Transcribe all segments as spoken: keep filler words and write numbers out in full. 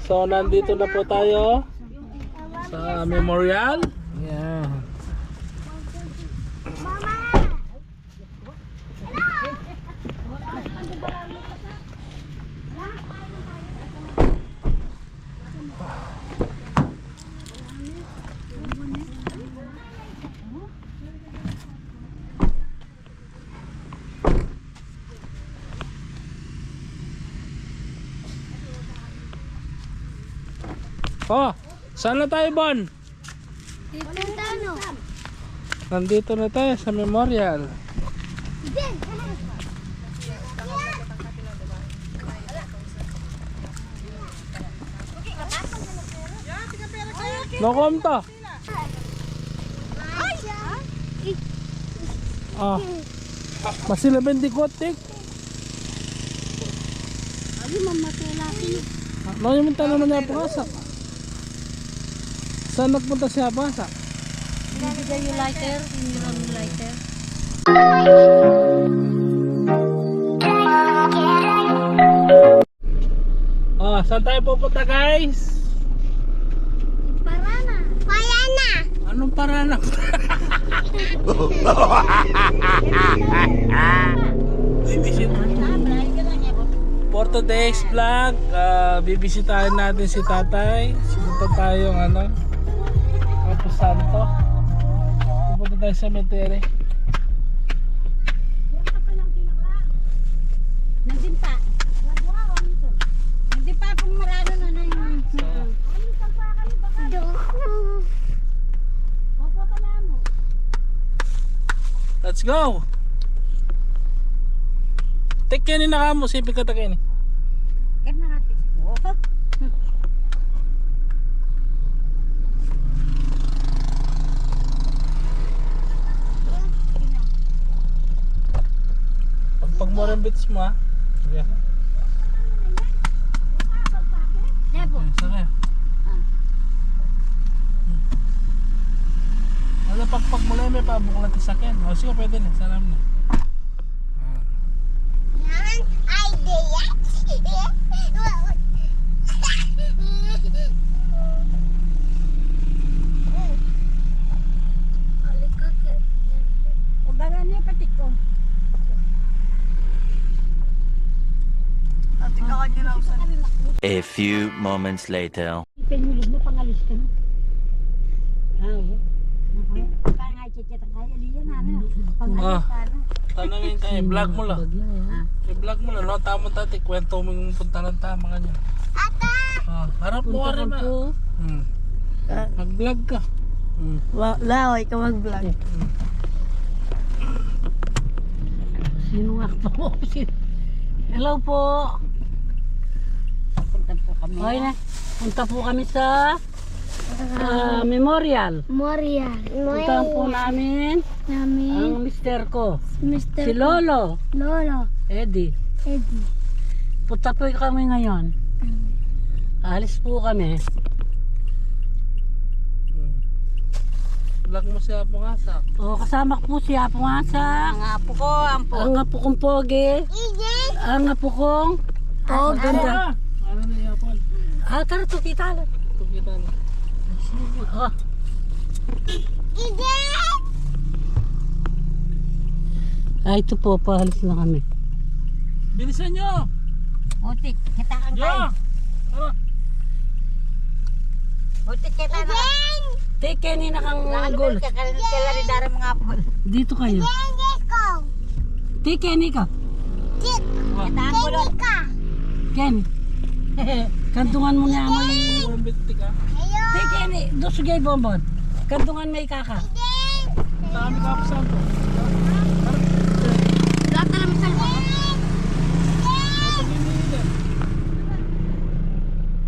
So, nandito na po tayo sa Memorial. Yan. Oh, saan na tayo, Bon? Dito na tayo. Nandito na tayo sa Memorial. No, kumta. Ah. Masila bendikotik. Ay, mamatay natin. Ah, no, yung tanaman niya pungasa. Saan nagpunta siya pungasa? Hindi kayo lighter, hindi lang lighter. Ah, saan tayo pupunta, guys? Parana. Parana. Anong Parana? Bibisit-, for today's vlog, ah, bibisitahin natin si Tatay. Punta tayong ano, Campo Santo. Pupunta tayo sa cemetery. Nandin pa. Nandin pa pung marano na na yung, mm. Let's go! Take keni na ka mu, siping ka ta keni. Kaya na nga, take. Pagpag mo rin bits mo, ha? Sige. Debo. Sige. Ah. Wala, pagpag mo lang, may pabuklat sa akin. O, sige, pwede na. Salam na. Ah. Yan, ay, di yan. Balikat, eh. O, dala niya pati ko. Ate, kawan niya na usan. A few moments later. Ipe yung lub na pangalis ka na. Ah, oo. Pangay, chichet ang kaya, liyan, ano? Pangalis ka na. Tanungin tayo, vlog mo lang. Bagya, eh. Ah. I-vlog mo lang, no? Tama, tati, kwento mo yung puntahan tama ka dyan. Ata! Ah, harap mo ka rin, ah. Hmm. Ah. Mag-vlog ka. Hmm. Wa-, Lao, ikaw mag-vlog. Hmm. Sino nga po? Sino? Hello po. Punta po kami. Okay na. Punta po kami sa, ah, Memorial. Memorial. Puntahan po namin. Namin. Ang mister ko. Mister ko. Si Lolo. Lolo. Eddie. Eddie. Punta po kami ngayon. Mm. Alis po kami. Hmm. Vlog mo si Apong Asak. O, kasama ko po si Apong Asak. Ang apo ko, ang po. Ang apo kong pogi. Ang apo kong ganda. Ano na yung apon? Ah, tara, tukita lang. Tukita lang. O. Ah, ito po, paalis na kami. Bilisan nyo! Otik, kita kang Jo! Kay. Tara. Otik, kita na. Te, keni na kang gul. Kaya rin dara mga apol. Dito kayo. Te, keni ka. Kita ang kulot. Ken. Kantungan mo nga mo. Te, keni. Dos gay bonbon. Kantungan may kaka. Dami ka pa sa. Lahat na lang sa.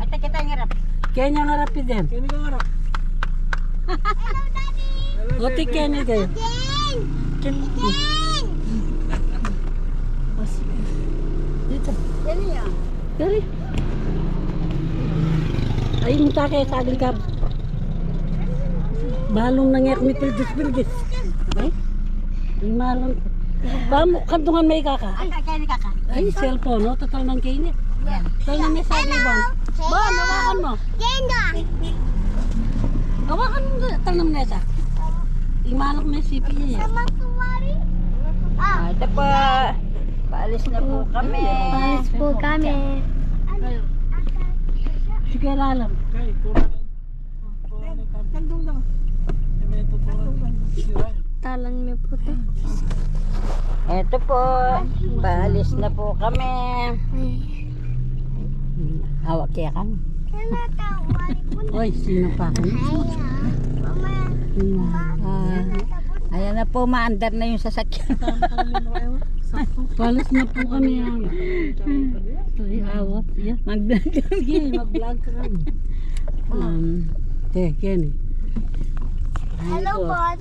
Ate, kita nga rap. Kenya nga rap, Pidem. Kenya nga rap. Otik, Kenya kayo. Ken. Dito. Kenya. Dali. Ay, minta kaya sa akin ka. Balong na nga, may pildis-pildis. Ay, ay, malong. Bamu, kantungan may kaka. Ay, kaya ni kaka. Ay, cellphone, no? Total nang kaya niya. Yan. Tanem na sa Bon. Bon, hawakan mo. Hawakan mo, tanem na sa. Imanok na si Pia. Ah, ito po. Paalis na po kami. Paalis po kami. Sige, lalam. Talang na po to. Eto po, paalis na po kami. Hawak kaya kami. Uy, sino pa? Ah, ayan na po, maandar na yung sasakyan. Paalis na po kami, ah. Uy, awat, yeah. Mag-vlog kami. Sige, mag-vlog ka kami. Um, okay, Kenny. Hello, Bon.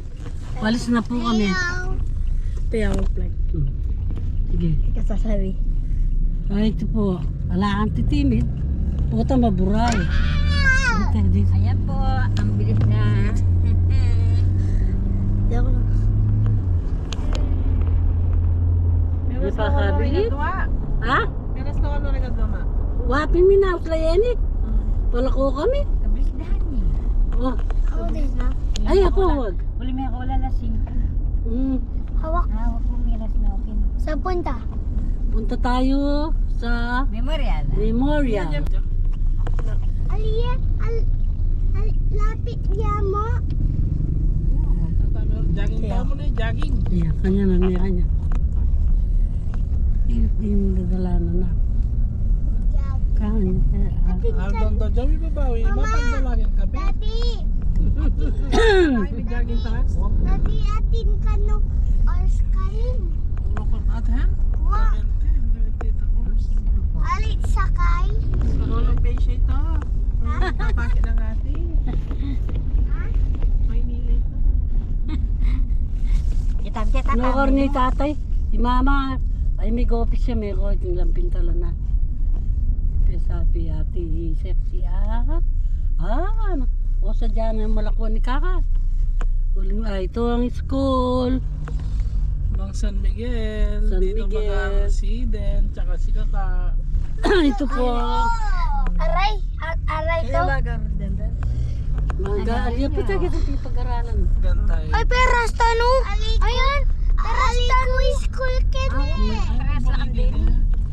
Paalis na po kami. Hello. Ito yung flag. Hmm. Sige. Ikasasabi. Ay, ito po. Ala kang titimid. Puta, maburay. Puta, di. Ayan po. Ang bilis na. Diyan ko na. Di pa kabili? Ha? Meron sa ano nagagawa? Wapin mi na, usla yan eh. Palako kami. Kabisdahan niya. Oh. Ako din. Ay, ako, wag. Uli may ako wala na singko. Mm. Hawak. Hawak mo, miras na, okay na. Saan punta? Punta tayo sa Memorial. Memorial. Aliya, al-, al-, lapit niya mo. Jogging tayo muna, jogging. Iya, kanya na, iya, kanya. Ini, ini dadalanan na. Jogging. Kanya, eh, ah. Aldon to, Joey, babawi. Mama, matanda lagi ang kape. Daddy. Ay, may jogging tayo. Daddy, atin ka no, oras ka rin. Ano ka, atin? Wa. Alit sakay. Sa Lolo Pesha ito. Ha? Kapakit ng ate. Ha? Maynila ito. Kita, kita, kinukor ni tatay. Si mama, ay, may gopis siya, may ko, tingnan pintala na. Kaya sabi, ate, sexy, ah. Ah, ano? O, sadya na yung malakuan ni Kaka. Uling, ah, ito ang school. Ng San Miguel. San Miguel. Dito mag-aaral si Eden, tsaka si Kaka. Ito po. Aray, a-, aray ko. Kaya lagar din, Ben. Mga, ano yan? Pita kita pipag-aralan. Gantay. Ay, peras tanu. Ayan. Peras tanu. School kami. Ay, peras lang din.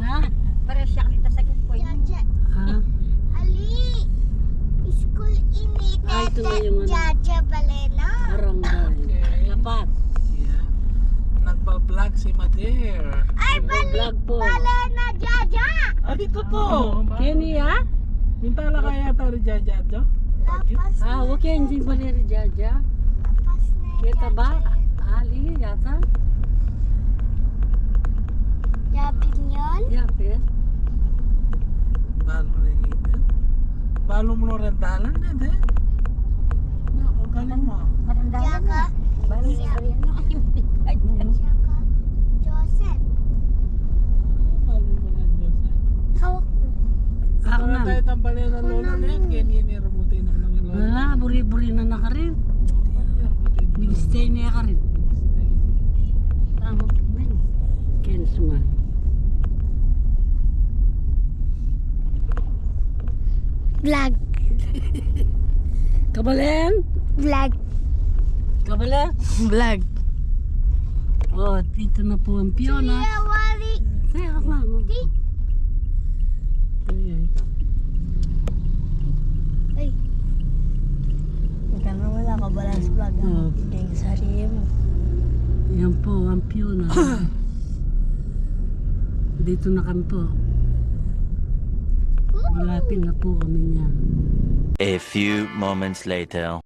Ha? Pares siya kanita sa akin po. Jaja. Ha? Ali, school ini, ah, ito na yung ano, Jaja Balena. Barangay. Okay. Dapat. Yeah. Nagpa-vlog si Mader. Ay, bali, nagpa-vlog po. Balena, Jaja. Ah, dito to. Kenny, ha? Mintala kaya tayo ni Jaja, to? Lapas na. Ah, okay, hindi ba ni Jaja? Lapas na. Kita ba? Jaja. Ali, yata. Yapin yun? Yapin. Balu na yun. Balu mu na rin dalan na, de. Naku, galing mo. Marandalan na. Balu na rin, no? Tsaka, Joseph. Ah, balu na rin, Joseph. Hawak. Ako na. Tayo tambalin ng lolo na yan, kaya niya niya Wala, buri-buri na na karin. Nag-stay na ya karin. Tama po, men. Ken suma. Vlog. Kabalen? Vlog. Kabalen? Vlog. Oh, dito na po ang piyona. Siya, wari. Kaya ka lang. Di- Ay, ay. Ay. Huwag ka na wala, kabalas vlog, ha? Oo. Kaya sarili mo. Yan po ang piyona. Dito na kami po. Malapit na po kami niyan. A few moments later.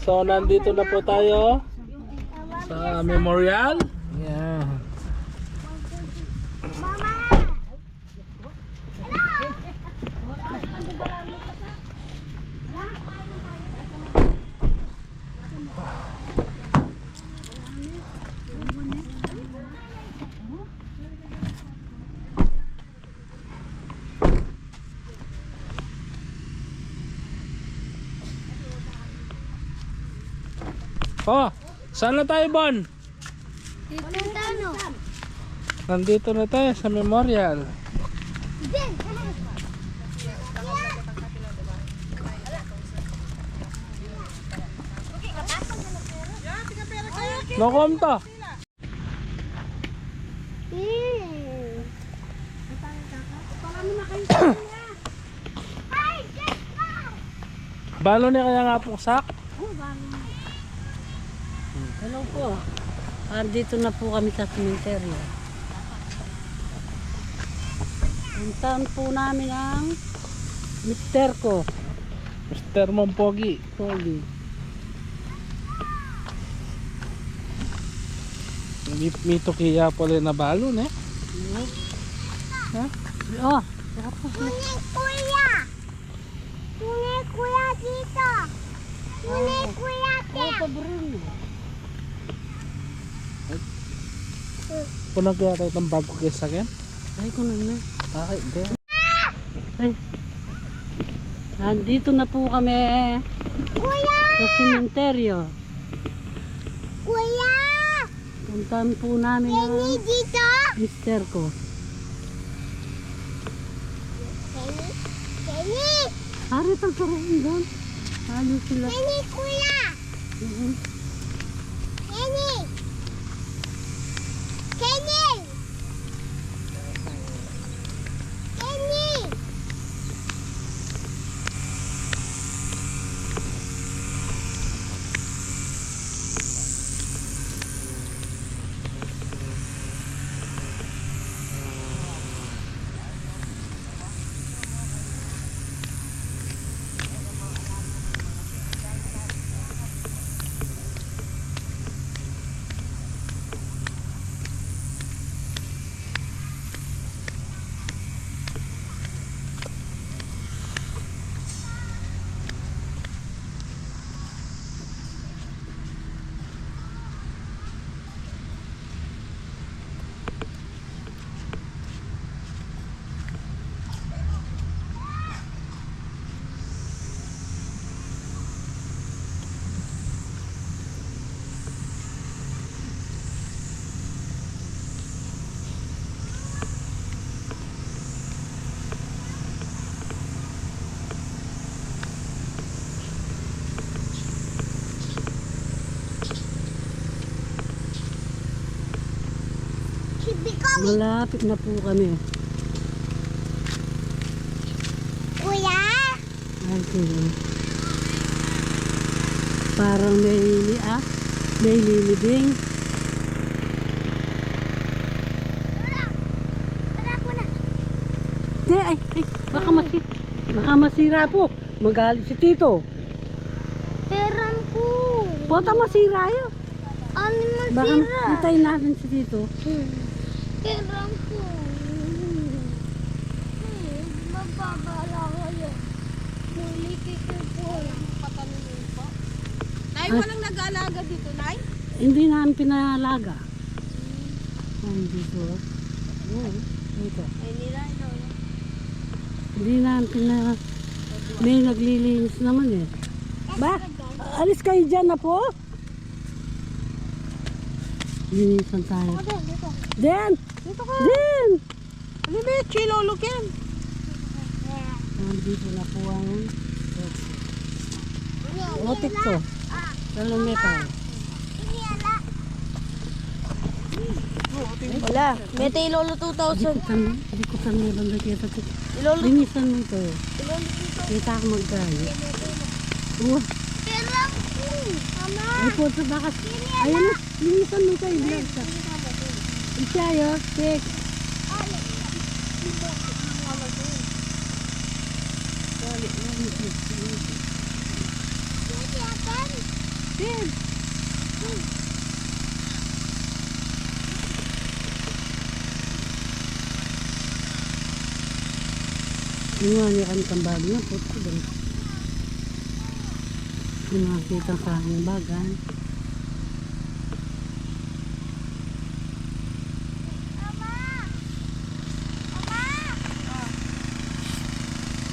So, nandito na po tayo sa Memorial. Yeah. Oh, saan na tayo, Bon? Dito na tayo. Nandito na tayo sa Memorial. Nakuha mo to? Balo ne kaya nga pung sak? Hello po. Andito na po kami sa sementeryo. Puntahan po namin ang mister ko. Mister mong pogi. Pogi. Mito kaya pala na balo, ne? Ha? Oh, tapos na. Kunin, kuya. Kunin, kuya, dito. Kunin, kuya, dito. Kulang kaya tayo ng bago kaysa akin? Ay, kulang na. Bakit? Hindi. Ay. Nandito na po kami. Kuya! Sa sementeryo. Kuya! Puntahan po namin ang Kenny, dito! Mister ko. Kenny? Kenny! Ari, pagkaroon doon. Ano sila? Kenny, kuya! Mhm. Kenny! Kenny! Kenny! Malapit na po kami. Kuya? Ay, kuya. Parang may li-, ah, may lilibing. Wala, wala po na. Di, ay, ay, baka masi-, baka masira po. Magalit si Tito. Peram ku. Pota masira ya. Ano masira? Baka hintay natin si Tito. Hmm. Peram ku. Hmm. Hmm. Mababala kayo. Muli kiko po. Patalunin po. Nay, ay, walang nag-aalaga dito, Nay? Hindi namin pinalaga. Ay, hindi po. Oo, dito. Ay, nila, no? Hindi namin pina-, may naglilinis naman eh. Ba? Alis kayo dyan na po? Linisan tayo. Ako din, dito. Den! Dito ka. Den! Ano ba yung chilolo, Ken? Nandito na po ang otik ko. Lalo may pa. Wala. Mete, ilolo two thousand. Di ko tan-, di ko tan meron na kita. Ilolo. Linisan mo ito. Ilolo two thousand. Kita ko magkaya. Uwa. Pera ko. Mama. Ay po, sa bakas. Ayan na. Linisan mo ito, i-vlog ka. Siya, yo, check. Check. Iwan niya kami kang bag na, puto, dun. Yung mga kitang kahang bagan.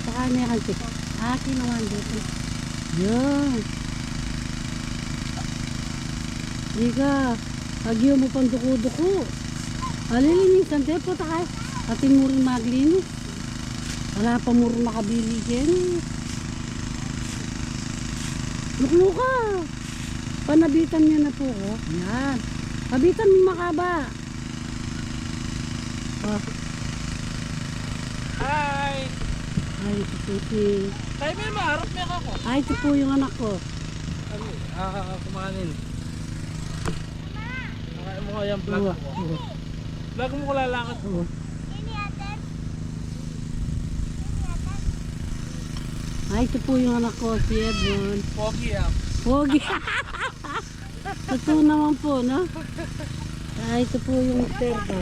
Saka na yung antik. Ah, kinuha dito. Yun. Ika, agyo mo pang duku-duku. Alilinisan te po, takay. Atin mu rin maglinis. Ala pa mu rin makabili keni. Lukluka. Panabitan niya na po, oh. Yan. Pabitan mu makaba. Oh. Hi! Ay, ito po si... Tayo, may maharap, may ako. Ay, ito po yung anak ko. Ano, ah, kumanin. Nakain mo kaya ang vlog ko? Vlog mo ko lalakad ko. Ay, ito po yung anak ko, si Edmond. Pogi, ah. Pogi. Totoo naman po, no? Ay, ito po yung mister ko.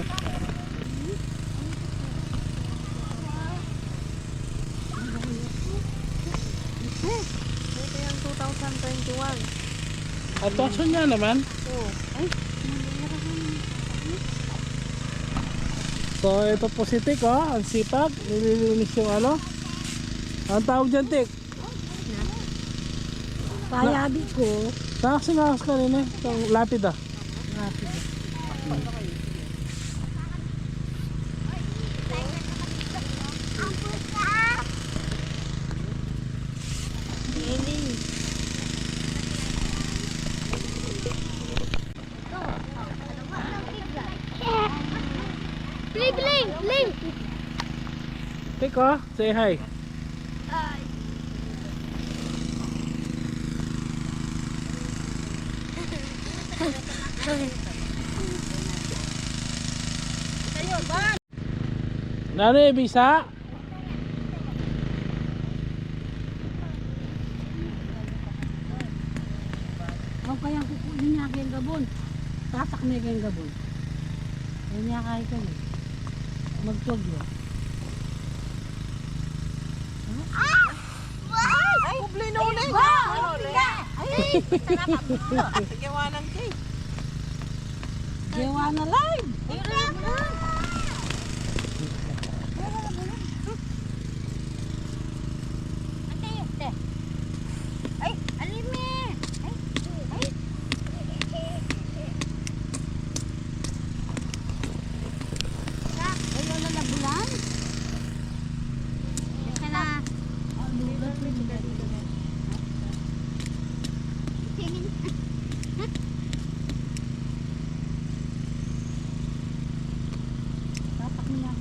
Ito yung two thousand twenty-one. At aso niya naman. Oo. Ay, so, ito po si Tik, oh. Ang sipag. Nililinis yung ano. Ang tawag dyan, Tik? Payabi ko. Saan kasi nga kanina? Itong lapid, ah. Lapid. Bling, bling, bling. Tiko, say hi. Hi. Kayo, ba? Nanu e bisa? Aw, kaya kukunin niya kayong gabon. Tatak niya kayong gabon. Kaya niya kayo kami. Magtuwag yun. Ah! Ay! Kubli na ulit! Wow! Ay! Sige, wanan kay. Gewa na live! Ate, ate. Ay, alime. Ay, ay. Ay, wala na bulan. Ito na. Tingin. Tatak niya.